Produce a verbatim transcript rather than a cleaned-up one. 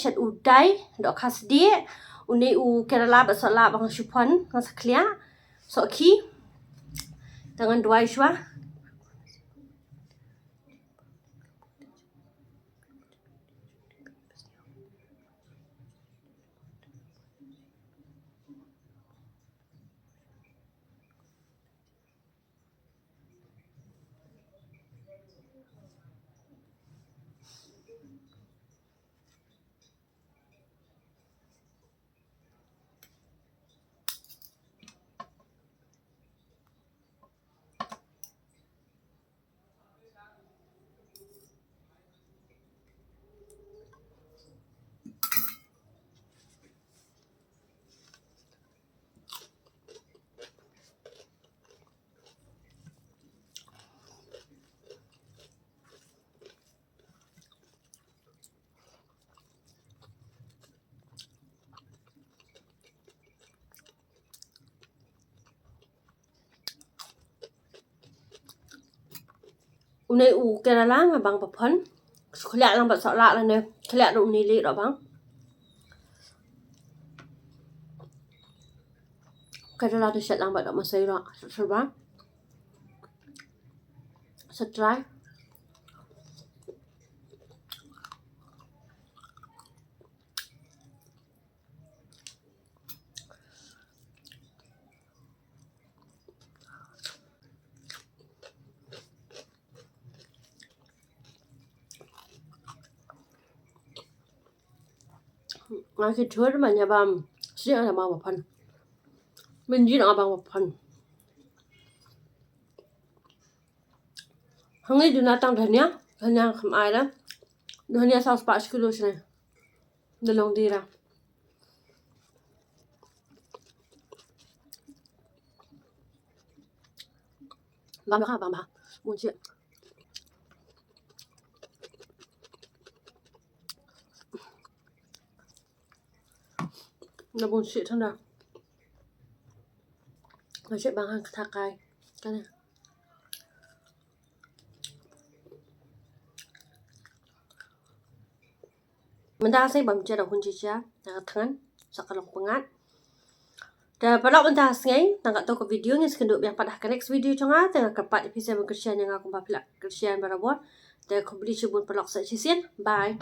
Shet u dai, dohkha sdieh, une u Kerala bad sohlah ba nga shu phong, nga sa khlieh, soh khih. Te ngan duwai shuwa. Une u Kerala nga bang ba phong. Shu khlieh lang bad sohlah lane khlieh da une lieh ruh bang. Kerala te shet lang bad doh masai ruh. Shu ba. Sa try. Nga ki thur ma nya bam. Sdang nga bang ba phong. Mynjur nga bang ba phong. Hangne duna tang dhania, dhania kham ai da. Dhania saw spah shi kilo shane. Da long dira. Bam bha, bam bha. Bun shi. Na bun shi tang da. Na shi bang hang kata kai. Kane. Mynta sngi bam jia da hun jia jia na ka thngan sa ka long pyngngad. Te paralok mynta sngi tang katto ka video, ngin sa ïakynduh biang pat ha ka next video jong nga. Te nga kyrpad ïa phi sa ban kyrshan ïa nga kumba phi la kyrshan barabor. Te khublei shibun paralok sa shisien. Bye.